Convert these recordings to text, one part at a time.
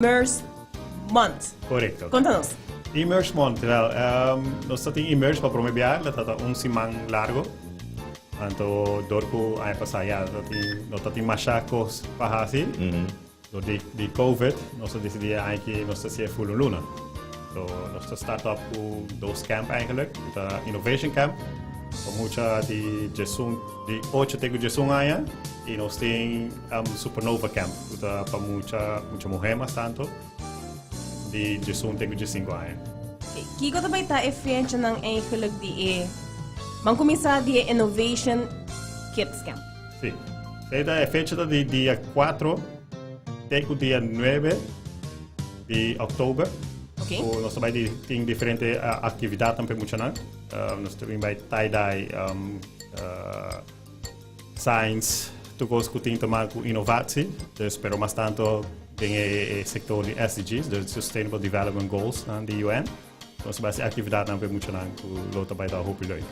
Immerse Month. Korekto. Konta nos. Immerse Month, wel, nos ta tin Immerse pa prome biaha, lo ta ta un siman largo. Anto dor ku aña pasá ya ta tin, no ta tin masha kos pa hasi. Dor di di Covid nos a disidí e aña aki nos ta hasié full un luna. So nos ta start up ku dos camp eigenlijk, ku ta Innovation Camp pa mucha di djesun di ocho te ku djesun aña i nos tin Supernova Camp ku ta pa mucha mucha muhé mas tanto di 11 te ku 15 aña. Oké, kiko ta bai ta e fechanan eigenlijk di e Ban kuminsá di e Innovation Kids Camp. Sí. Esei ta e fecha ta di dia 4 te ku dia 9 di òktober. Oké. Ku nos ta bai di tin diferente aktividatnan pa e muchanan. Nos ta bin bai tie-dye, Science, tur cos cu tin te maken cu innovatie. Dus, pero mas tanto den e sector di SDG's, de Sustainable Development Goals nan di UN. Nos ta bai haci actividadnan pa e muchanan cu lo ta bai ta hopi leuk.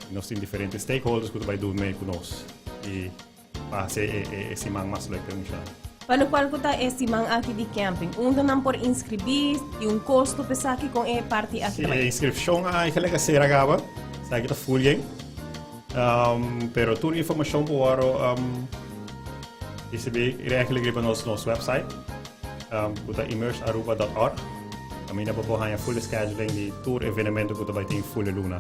Nos tin diferente stakeholders cu ta bai dun mee cu nos y pa haci e siman mas leuk pa e muchanan. Pa locual cu ta e siman aki di camping, unda nan por inscribi? Tin un costo pa esaki? Con e parti aki ta Si, bai? e inscripcion eigenlijk a cera caba. Esaki ta full yen. Pero tur informacion por worde ricibi eigenlijk riba nos nos website cu ta immersearuba.org. Caminda bo por haña full scheduling di tur evenemento cu ta bay tin full e luna.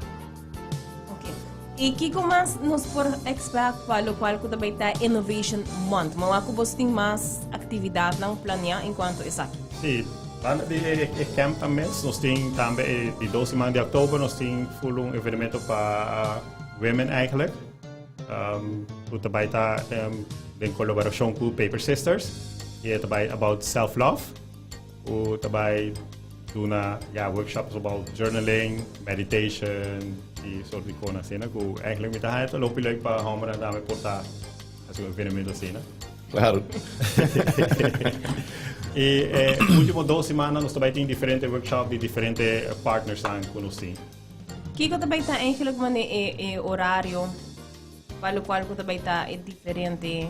Ok. Y kico mas nos por expect pa locual cu ta bay ta Innovation Month? M'a wak cu bos tin mas actividadnan planea en cuanto esaki. Sí, banda di e camp ta mes, nos tin tambe e di dos siman di october nos tin full un evenemento pa women eigenlijk. Cu ta bay ta den colaboracion cu Paper Sisters. Y e ta bay about self-love. Cu ta bay duna ya workshops about journaling, meditation y soort di cosnan asina cu eigenlijk mi ta haya ta lopi leuk pa hombernan tambe por ta haci un evenemento asina. Claro. Y e ultimo dos semana nos ta bay tin diferente workshop di diferente partnersnan cu nos tin. Kico ta bay ta eigenlijk mane e e horario pa locual cu ta bay ta e diferente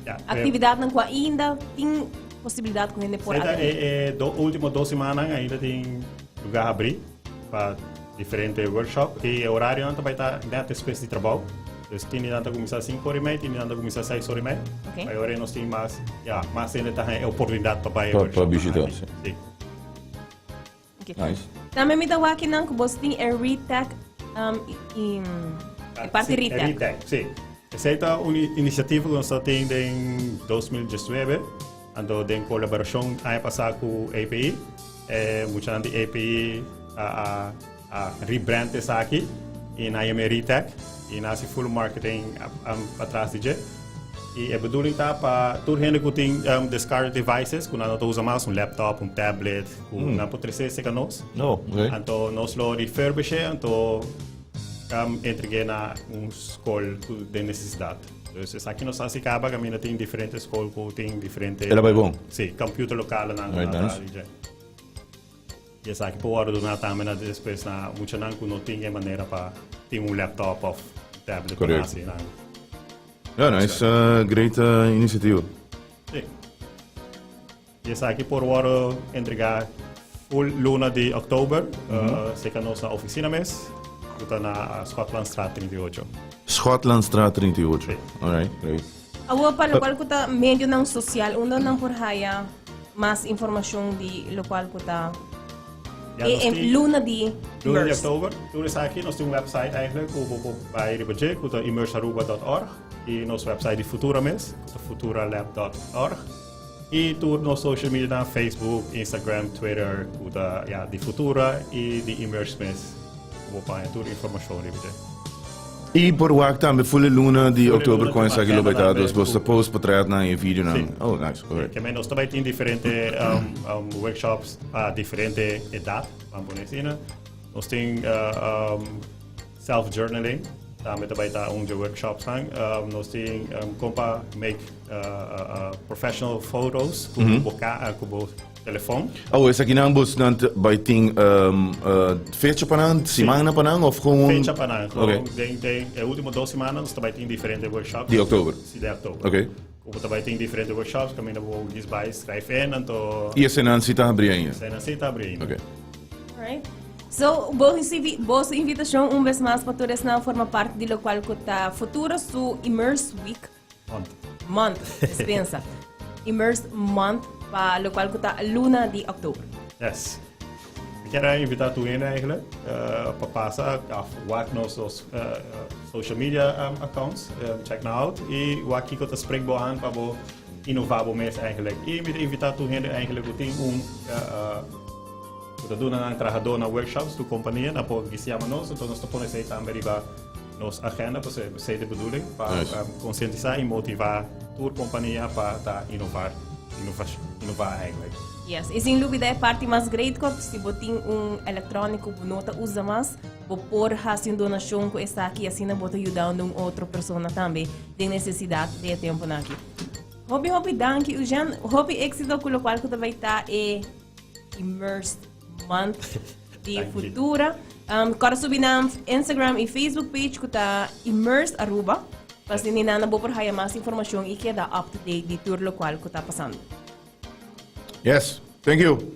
Ja, actividadnan cu ainda tin posibilidad cu hende por Seta atende? e e do ultimo dos semanan ainda tin lugar habri pa diferente workshop y e horarionan ta bay ta net despues di trabou. Dus tin di nan ta kuminsá sinku ora i mei, tin di nan ta kuminsá seis ora i mei. Ok. Pa e ora ei nos tin mas, ya, mas hende ta haña e oportunidat pa bai e Pa- pa workshopnan bishitá, aki. sí. Sí. Ok. Nice. Tambe mi ta wak nan ku bos tin e Retech, i, e parti Sí, e Retech. Retech, sí. Esei ta un inisiativa ku nos ta tin den 2019, anto den kolaborashon aña pasá ku API. E muchanan di API a a A rebrand esaki y nan yama e Retech y nan haci full marketing atras di dje. Y e bedoeling ta pa tur hende cu tin discarded devices cu nan no ta usa mas, un laptop, un tablet, cu nan por trece cerca nos. Oh, okay. Anto nos lo refurbishe, anto entregue na un scol cu den necesidad. Dus esaki nos haci caba caminda tin diferente scol cu tin diferente. El a bay bon? Si, computer localnan cu nan ta di dje. I esaki por wòrdu duná tambe na despues na muchanan ku no tin e manera pa tin un laptop òf tablet pa hasi nan. Ja, nice, great inisiativa. Sí. I esaki por wòrdu entregá full luna di òktober, serka nos na ofisina mes, ku ta na Schotlandstraat 38. Schotlandstraat 38. Sí. Alright, great. Awor pa lokual ku ta medionan sosial, unda nan por haya mas informashon di lokual ku ta Ja, e nos tin luna di Luna di Immerse? oktober. Tur esaki nos tin un website eigenlijk ku bo por bai riba dje ku ta immersearuba.org i nos website di Futura mes ku ta futuralab.org i tur nos social media nan Facebook, Instagram, Twitter ku ta ya di Futura i di Immerse mes. Bo paña tur informashon riba dje. I por wak tambe full e luna di Full e oktober luna kon tin esaki lo agenda bai ta, tambe dus bo ta ku post potretnan i videonan. Sí. Oh, nice, alright. Ke men nos ta bai tin diferente workshops pa diferente edat, ban pone asina. Nos tin self journaling, tambe ta bai ta un dje workshopsnan. Nos tin kon pa make professional photos ku bo ku bo Telefon. Oh, esakinan bosnan ta bai tin fecha pa nan, simannan pa nan of gewoon? Fecha pa nan. Oké. Den den e ultimo dos simannan nos ta bai tin diferente workshops. Di oktober? Si, di oktober. Oké. Ku tambe tin diferente workshops, kaminda bo por bai schrijf in, anto I eseinan si ta habrí ainda? Eseinan si ta habrí ainda. Alright. So, bo invitashon un bes mas pa tur esnan forma parti di lokual ku ta Futura su Immerse Week. Month. Month, dispensa. Immerse Month pa lokual ku ta luna di òktober. Yes. Mi ke invitá tur eigenlijk pa pasa wak nos social media accounts, check nan out i wak kiko ta spreek bo aan pa bo inová bo mes eigenlijk. I mi ta invitá tur hende eigenlijk ku tin un ku ta duna nan trahadó na workshops tu kompania nan por yama nos, anto nos ta pone esei tambe riba nos agenda, pues esei de bedoeling pa konsientisá i motivá tur kompania pa ta inová, inová eigenlijk. Yes, i sin lubidá e parti mas great ku si bo tin un elektróniko bo no ta usa mas, bo por hasi un donashon ku esaki, asina bo ta yuda un otro persona tambe den nesesidat den e tempu aki. Hopi hopi danki, Eugene. Hopi éksito ku lokual ku bai ta e Immersed Month di Thank you. Futura. Kòrda subi na Instagram i Facebook page ku ta Immersed Aruba. Pa asina bo por haya mas informashon i keda up to date di tur lokual ku ta pasando. Yes, thank you.